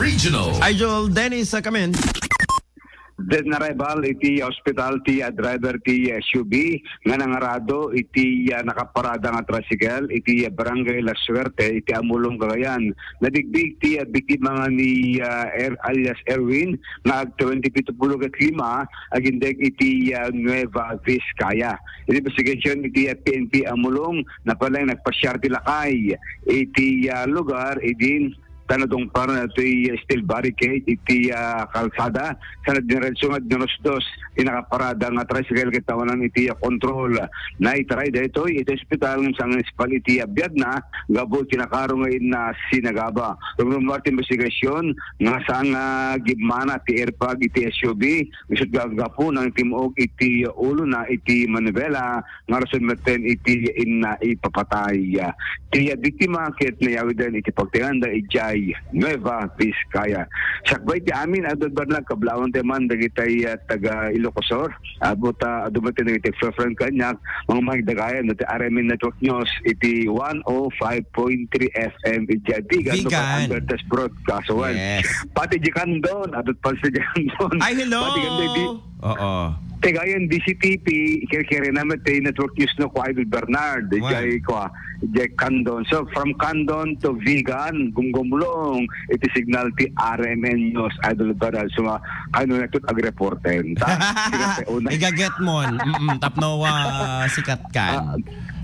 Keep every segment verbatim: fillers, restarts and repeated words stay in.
Regional. Idol Dennis, uh, Kamen. Dead on arrival iti hospital ti, ah, driver ti S U V nga nangarado iti, ah, nakaparada nga tricycle iti, ah, Barangay La Suerte iti Amulong, Cagayan. Nabigbig ti, ah, biktima nga ni, ah, Er-, alias Erwin nga ag twenty-five pulukat lima, agindeg iti, ah, Nueva Vizcaya. Iti investigation iti, ah, P N P Amulong, napaleng nagpasiar ti lakay iti, ah, lugar, idin ta nadungparan daytoy steel barricade iti, ah, kalsada, sa nagdiretso nga dinusdos ti nakaparada nga tricycle ket nawanan iti, ah, kontrol. Naitaray daytoy iti ospital ngem saan nga ispal iti, ah, biagna gapu iti nakaro nga inna sinagaba. Rumrumuar ti investigasyon nga saan nga gimmana ti airbag iti S U V, isut gaggapu nang timmuog iti ulona iti manibela nga rason metten iti inna ipapatay. Ti biktima ket nayawiden iti pagtayanda idiay Nueva Vizcaya. Sakbay ti amin, Idol Bernard, kablaawanta man dagitay, ah, taga Ilocos Sur. Apo ta, adu met dagiti ex-friend kaniak, mangmangidagayan ti R M N Network News iti one oh five point three F M idiay Vigan, Vigan. Local Advertise Broadcast. Wen. Yes. Pati di Candon, adut pa sa di Candon. Ay, hello. Pati ganda di Oo. Tegayan D C T P, kirkirina met ti network news no, kua Idol Bernard, Wow. Jay, kua, jay Candon. So, from Candon to Vigan, gumgumlong iti signal ti R M N News, Idol Bernard. So, ah, ano na ito, ag-reporter. Ta, sikat, eh, una. Igaget mo. Mm, tapno, ah, sikat kan. Ah,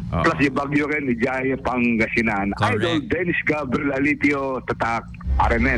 Oo. Plus, yung bagyo kan, jay Pangasinan. Correct. Idol Dennis Gabriel Alitio, tatak, R M N.